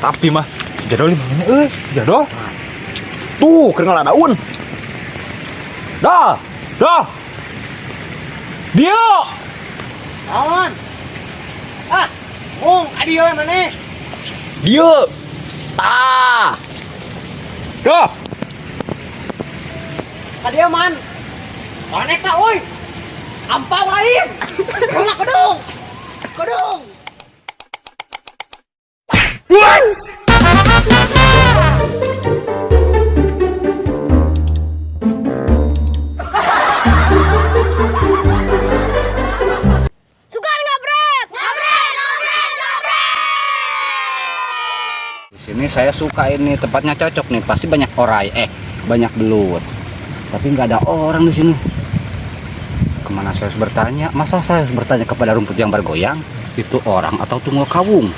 Tapi mah jadol di mana euy? Jadol. Tuh, keur daun. Dah. Dah. Dio. Naon? Ah, mung adi we maneh. Dio. Tah. Dah. Ka dieu man. Maneh ka euy. Ampau lain. Kena kedung. Kedung. Suka ngabret? Ngabret, ngabret, ngabret. Di sini saya suka ini, tempatnya cocok nih, pasti banyak orai, banyak belut. Tapi nggak ada orang di sini. Kemana saya harus bertanya? Masa saya harus bertanya kepada rumput yang bergoyang? Itu orang atau tunggal kawung?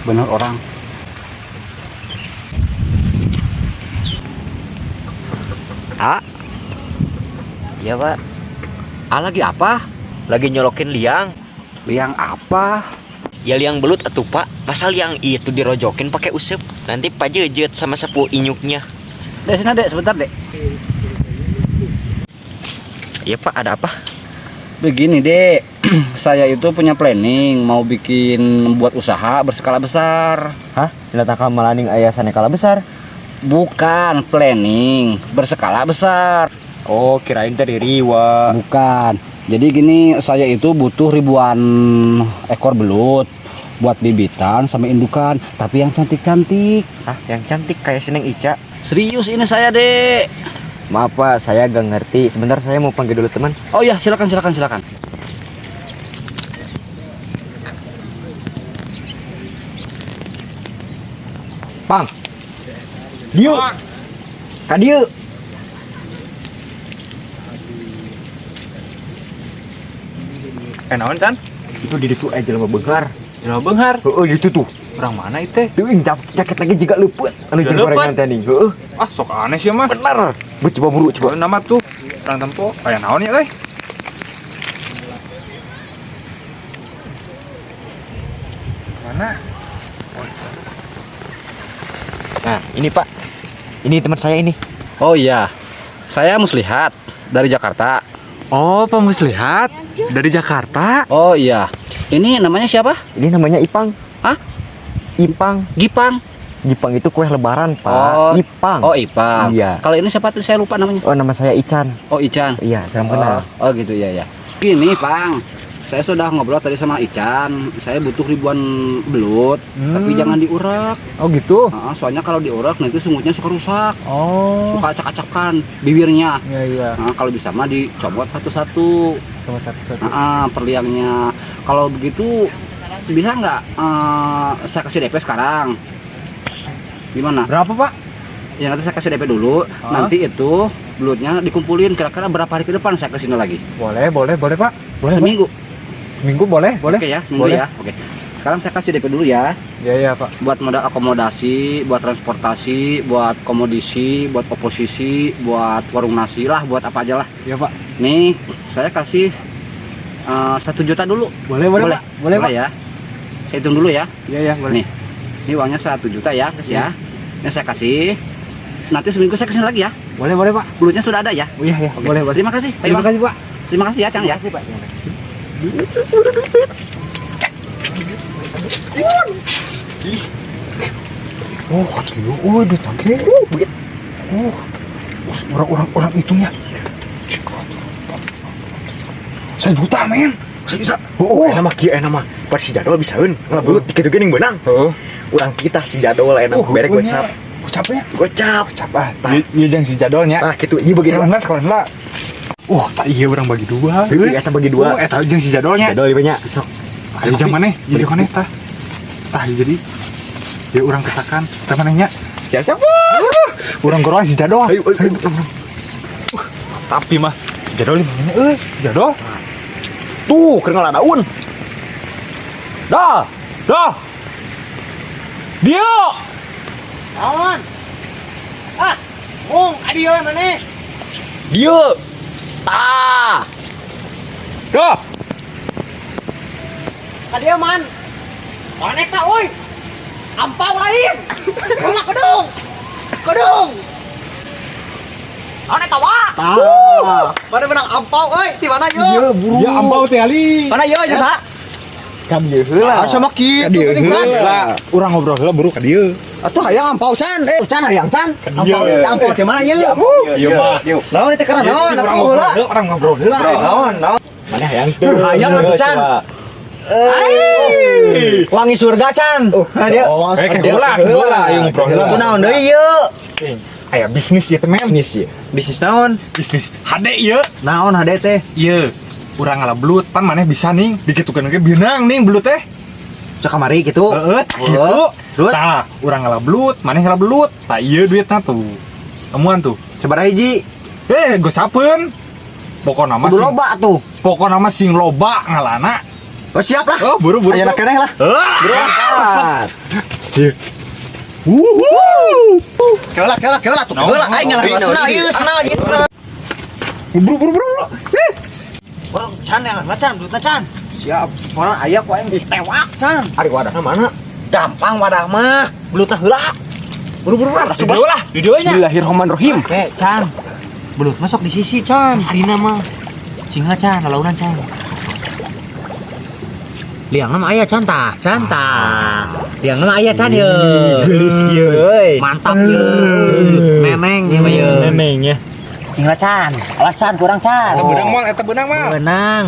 Benar orang. A, Iya pak, A lagi apa? lagi nyolokin liang. Liang apa? Ya liang belut atuh pak. Masa liang itu dirojokin pakai usep? Nanti pak jejet sama sapu inyuknya. Dek, sini dek, sebentar dek. Iya pak, ada apa? Begini dek, saya itu punya planning mau bikin buat usaha berskala besar. Hah? Ternyata malaning ayah sanekala besar. Bukan planning berskala besar. Oh, kirain tadi riwa. Bukan. Jadi gini, saya itu butuh ribuan ekor belut buat bibitan sama indukan, tapi yang cantik-cantik. Hah, yang cantik kayak Seneng Ica. Serius ini saya, Dek. Maaf pak, saya gak ngerti. Sebentar saya mau panggil dulu teman. Oh iya, silakan silakan silakan. Pang. Dieu. Ka dieu. Naon Chan? Itu di ditu aja jelema beunghar. Jelema beunghar. Heeh, di ditu tuh. Orang mana itu? Teuing jaket lagi juga leupeut. Anu Juga jeung leupeut? gorengan teh nih. Heeh, Ah, sok aneh sih mah. bener. Bu coba buru coba. Nama tuh orang tempo kayak naon ya euy? Mana? Nah, ini pak. Ini teman saya ini. Oh iya. Saya Muslihat dari Jakarta. Oh, Pak Muslihat dari Jakarta. Oh iya. Ini namanya siapa? Ini namanya Ipang. Hah? Ipang. Gipang. Gipang itu kue lebaran, Pak. Oh. Ipang. Oh, Ipang. Iya. Kalau ini siapa tuh saya lupa namanya. Oh, nama saya Ican. Oh, Ican. Iya, salam kenal. Oh, oh gitu ya ya. Gini, Pang. Saya sudah ngobrol tadi sama Ican. Saya butuh ribuan belut, tapi jangan diurak. Oh gitu. Nah, soalnya kalau diurak nanti sungutnya suka rusak, Oh. suka acak-acakan bibirnya. Iya iya. Nah, kalau bisa mah dicomot satu-satu. Sama satu-satu. Nah, perliangnya. Kalau begitu bisa nggak saya kasih DP sekarang? Gimana? Berapa, Pak? Ya nanti saya kasih DP dulu. Hah? Nanti itu belutnya dikumpulin kira-kira berapa hari ke depan saya kesini lagi? Boleh, boleh, boleh, Pak. Boleh. Pak. Seminggu. Seminggu boleh, boleh. Oke ya, seminggu Boleh. ya. Oke. Sekarang saya kasih DP dulu ya. Iya, iya, Pak. Buat modal akomodasi, buat transportasi, buat komodisi, buat oposisi, buat warung nasi lah, buat apa aja lah. Iya, Pak. Nih, saya kasih 1 juta dulu. Boleh, boleh, Pak. Boleh, Pak. ya. Saya hitung dulu ya. Iya, iya, boleh. Nih. Ini uangnya 1 juta ya, guys ya. Ini saya kasih. Nanti seminggu saya kesini lagi ya. Boleh, boleh, Pak. Belutnya sudah ada ya. Oh, iya, iya, Oke. boleh, boleh. Terima kasih. Terima kasih, Pak. Terima kasih ya, Cang ya. Terima kasih, Pak. Terima kasih. Oh, kata dia, oh, duit lagi. Oh, duit. Oh, orang-orang hitungnya. 1 juta, men. 1 juta. Oh, enak mah kieu enak mah. Par si jadol bisaeun. Ngabelut tiket juga ning beunang. Heeh. Urang kita si jadol enak berek gocap. Gocapnya? Gocap. Gocap ah. Iya jangan si jadolnya. Ah, gitu. Iya begitu. Sekalian lah, sekalian lah. Tak iya orang bagi dua. Heuh, eta bagi dua. Oh, eta jeung si jadolnya. Jadol ieu nya. Sok. Ayo jang maneh, jadi maneh tah. Tah jadi ya urang ketakan, tah manehnya. Siap-siap. Urang goroan si jadol. Ayo, ayo, ayo. Tapi mah jadol di mana euy? Jadol. Tuh, keur daun. Dah. Dah. Dio. Naon? Ah, mung adi we maneh. Dieu. Tah. Dah. Ka dieu man. Mana eta euy? Ampau lain. Heula kedung. Kedung. Naon eta wa? Tah. Mana menang ampau euy? Di mana ye? Buru. Ya ampau teh ali. Mana ye jasa? Kan ieu heula. Ah, sama kitu Ka dieu geuning, Can. heula. Urang ngobrol heula buru ka dieu. Atuh hayang ampau Can. Eh, Can hayang Can. Ampau ampau di mana ye? Ieu mah. Naon itu karena naon Urang atuh ngobrol heula. heula, urang ngobrol heula. Naon, naon. Mana hayang teu? Hayang atuh Can. Eh. Wangi surga Can. Nah dia. Oh, Eh, ke heula, ke heula, ayo ngobrol heula. Ku naon deui ieu? Aya bisnis ieu teh men. Bisnis ieu. Bisnis naon? Bisnis hade ieu. Naon hade teh? Ieu. Urang ngala belut pan maneh bisa ning dikitukeun ge beunang ning belut teh. Cek kamari gitu. Heeh, gitu. Terus? Tah, urang ngala belut, maneh ngala belut. Tah ieu duitna tuh. Temuan tuh. Sabaraha hiji? Eh, gocapeun. Pokona mah Kudu sing, loba tuh. pokona mah sing loba ngalana. Oh, siap lah. Oh, buru-buru. Ayeuna keneh lah. Heeh. Keula keula keula tuh keula aing ngalah senal ieu senal ieu senal. Buru buru buru. Orang Can yang lah Can, duitna Can. Siap. Orang aya ku aing ditewak Can. Ari wadahna mana? Gampang wadah mah. Belutna heula. Buru-buru lah, Di dieu lah, di dieu nya. Bismillahirrahmanirrahim. Eh, Can. Belut masuk di sisi, Can. Sarina mah. Cing lah, Can, lalaunan, Can. Liangna mah aya Can tah, Can tah. Liangna mah aya Can ye. Geulis kieu euy. Mantap ye. Memeng ye mah ye. Neneng ya. Cing lah, Can. Awas Can, kurang Can. Eta beunang moal, eta beunang mah. Beunang.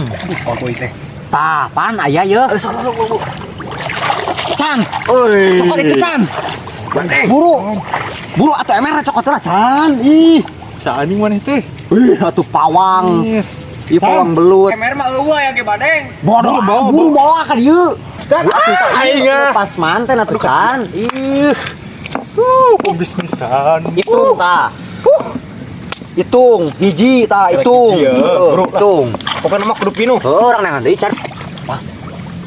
Aduh, teh. Tah, pan aya ye. Can. Oi. Cokot itu Can. Buru. Buru atuh emer cokot lah Can. Ih. Saaning maneh teh. Wih, atuh pawang. Ih, pawang belut. Emer mah eueuh aya ge badeng. Bodoh, buru bawa ka dieu. Can, atuh aing ah. pas manten atuh Can. Ih, Pebisnisan. hitung tah. Hitung, hiji tah, hitung. hiji, ya. Heuh, Bro. Hitung. Pokokna mah kudu pinuh. Heuh, urang neangan deui Can.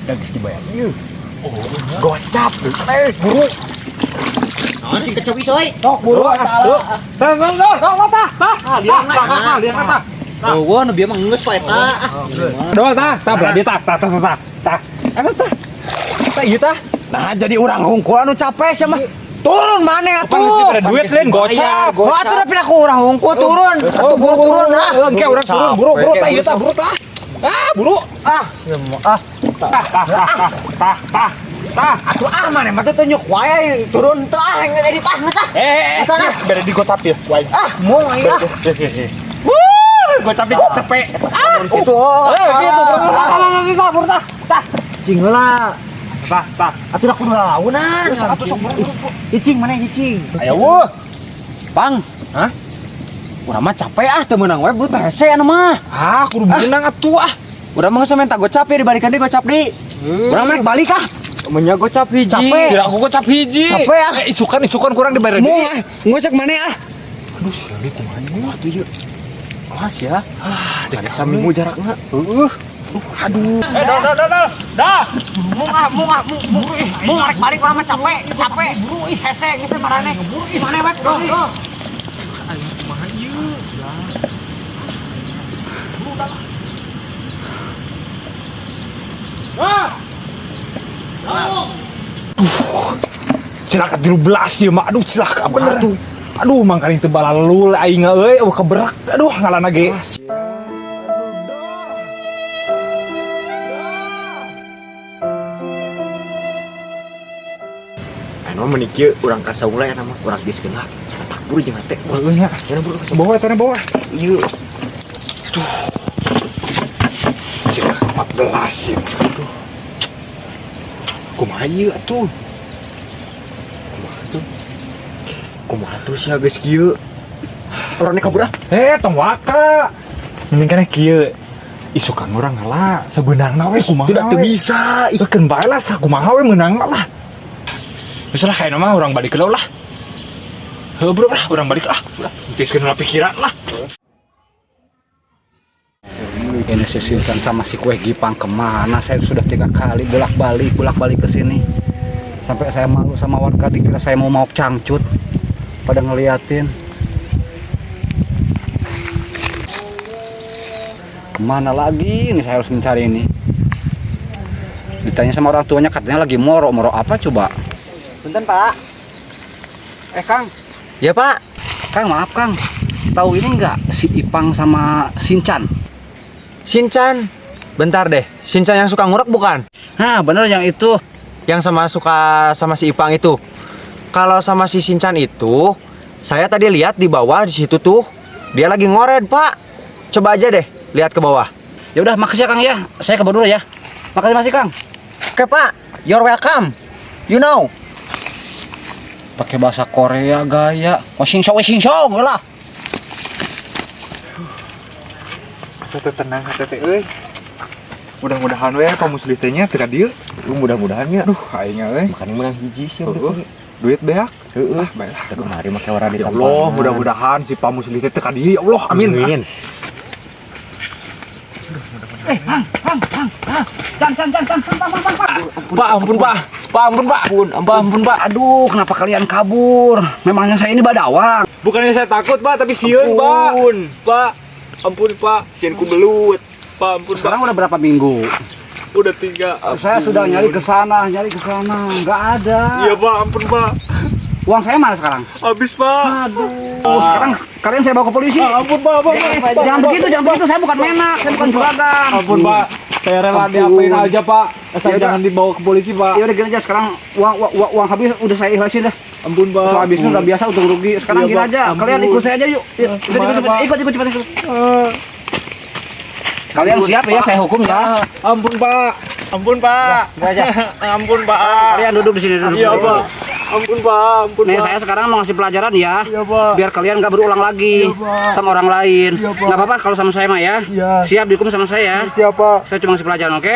Da geus dibayar ieu. Gocap. Eh, buru. Naon sih kecobi soy? Sok buru Tah, tah, tah, tah, tah, tah. Liangna Tah, tah, liangna tah. Eueuh nu bieu mah geus poe eta. Dol tah, tah belah dieu tah, tah, tah, tah, tah. Eta tah. Tah ieu tah. Nah, jadi urang hungkul anu capek sia mah. Turun maneh Pan geus atuh. dibere duit lain gocap. Wah, atuh da pindah ku urang hungkul turun. Atuh buru turun ah. Engke urang turun, buru, buru tah ieu tah, buru tah. Ah, buru. Ah, ah. Tah, tah, tah, tah, tah, tah. Tah. Atuh ah maneh mah teh tunjuk wae turun teh ah yang edit ah geus ah. Eh, eh, Sana. eh, bere di gocap ya. Wae. Ah, mung aing ah. Gocap di cepet. Ah, itu. Oh, Eh, gitu, buru, tah, tah, tah, tah, buru tah. Tah, Cing heula. tah, tah. Atuh da kudu lalaunan. Atuh sok buru. Icing mana icing? Ayo wuh. Bang. Hah? Urang mah capek ah teu meunang we belut hese anu mah. Ah, kudu beunang atuh ah. Urang mah geus minta gocap ya dibalikan deui gocap deui. Urang mah balik ah. Menya gocap hiji. Capek. Tidak aku gocap hiji. Capek, ah. Eh, isukan isukan kurang dibayar Mung deui. ah, ngocek maneh ah. Aduh, si Ali kumaha ieu? Atuh ieu. Alas ya. Ada saminggu jarakna. Heeh. Aduh. Eh, dol dol dol dol. Dah. Mung ah, mung ah, mung mung mung rek balik lah mah capek, capek. Ih hese geus marane. Ih maneh we kudu. Kumaha ieu? Ah. Cilaka 13 ieu mah. Aduh, cilaka bener. Aduh. Aduh, mangkaning teu balalul aing euy, eueuh keberak. Aduh, ngalana ge. Anu mah meni kieu urang ka saung lah mah urang geuskeun lah. Tak buru jeung hate. Heueuh nya. Ya buru ka saung. Bawa eta bawa. Ieu. Cilaka 14 ya. Aduh. Kumaha ieu atuh? Kumaha tuh? Kumaha tuh sia geus kieu? Urang kabur ah. Eh, tong waka. Mending keneh kieu. Isukan urang ngala sebenarna we kumaha. Tidak teu bisa. Ih, keun bae lah sakumaha we meunang lah. Geus lah kayakna mah urang balik heula lah. Heuh bro lah, urang balik lah. Tiiskeun heula pikiran lah. Ini si Sintan sama si Kue Gipang kemana? Saya sudah 3 kali bolak-balik ke sini. Sampai saya malu sama warga, dikira saya mau mauk cangcut. Pada ngeliatin. Kemana lagi ini saya harus mencari ini? Ditanya sama orang tuanya katanya lagi moro. Moro apa coba? Punten, Pak. Eh, Kang. Ya, Pak. Kang, maaf, Kang. Tahu ini enggak si Ipang sama Sinchan? Shinchan. Bentar deh. Shinchan yang suka ngurek bukan? Hah, bener yang itu. Yang sama suka sama si Ipang itu. Kalau sama si Shinchan itu, saya tadi lihat di bawah di situ tuh dia lagi ngored, Pak. Coba aja deh lihat ke bawah. Ya udah, makasih ya, Kang, ya. Saya ke bawah dulu ya. Makasih masih, Kang. Oke, Pak. You're welcome. You know. Pakai bahasa Korea gaya. Washing show, washing show, lah. Saya tenang hati teh euy. Mudah-mudahan we Pak Muslih teh nya teu ka dieu. Mudah-mudahan ya. Aduh, aing euy. Makanya menang hiji sih. Heueuh. Duit beak. Heeh. Ah, baiklah. Kemarin make warna di Ya Allah, mudah-mudahan si Pak Muslih teh teu ka dieu. Ya Allah, amin. Amin. Eh, Hang, Hang, Hang, Hang. Chan, chan, chan, chan, Pang, pang, pang, pang. Pak, ampun, Pak. Pak, ampun, Pak. Ampun, ampun, ampun, Pak. Aduh, kenapa kalian kabur? Memangnya saya ini badawang. Bukannya saya takut, Pak, tapi sieun, Pak. Pak, ampun, Pak. Sieun ku belut. Pak, ampun, Pak. Sekarang udah berapa minggu? Udah 3. Saya sudah nyari ke sana, nggak ada. Iya, Pak, ampun, Pak. Uang saya mana sekarang? Habis, Pak. Aduh, sekarang kalian saya bawa ke polisi. Ampun, Pak, Pak. Eh, jangan begitu, jangan begitu. Saya bukan menak, saya bukan juragan. Ampun, Pak. Saya rela Ampun. diapain aja, Pak. Asal Ya udah. jangan dibawa ke polisi, Pak. Ya udah gini aja sekarang uang, uang, uang, uang habis udah saya ikhlasin dah. Ampun, Pak. Soal bisnis udah biasa untung rugi. Sekarang Iya, gini Pak. aja, Ampun. kalian ikut saya aja yuk. Yuk, ikut, Kemana, ikut, Pak? ikut, ikut, cepat, ikut. Kalian siap ya saya hukum ya. Ampun, Pak. Ampun, Pak. Gini aja. Ampun, Pak. Kalian duduk di sini duduk. Iya, Pak. Ampun, Pak. Ampun, Nih Pak. saya sekarang mau ngasih pelajaran ya. Iya, Pak. Biar kalian nggak berulang lagi Iya, Pak. sama orang lain. Iya, Pak. Nggak apa-apa kalau sama saya mah ya. Iya. Siap dihukum sama saya. Siap, Pak. Saya cuma ngasih pelajaran, oke?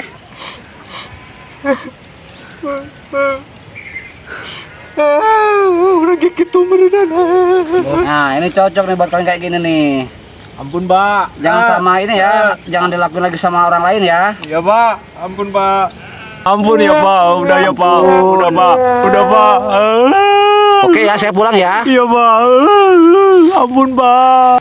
Udah gitu beneran. Nah, ini cocok nih buat kalian kayak gini nih. Ampun, Pak. Jangan sama ini ya, jangan dilakuin lagi sama orang lain ya. Iya, Pak. Ampun, Pak. Ampun ya, Pak. Udah ya, Pak. Udah, Pak. Udah, Pak. Oke ya, saya pulang ya. Iya, Pak. Ampun, Pak.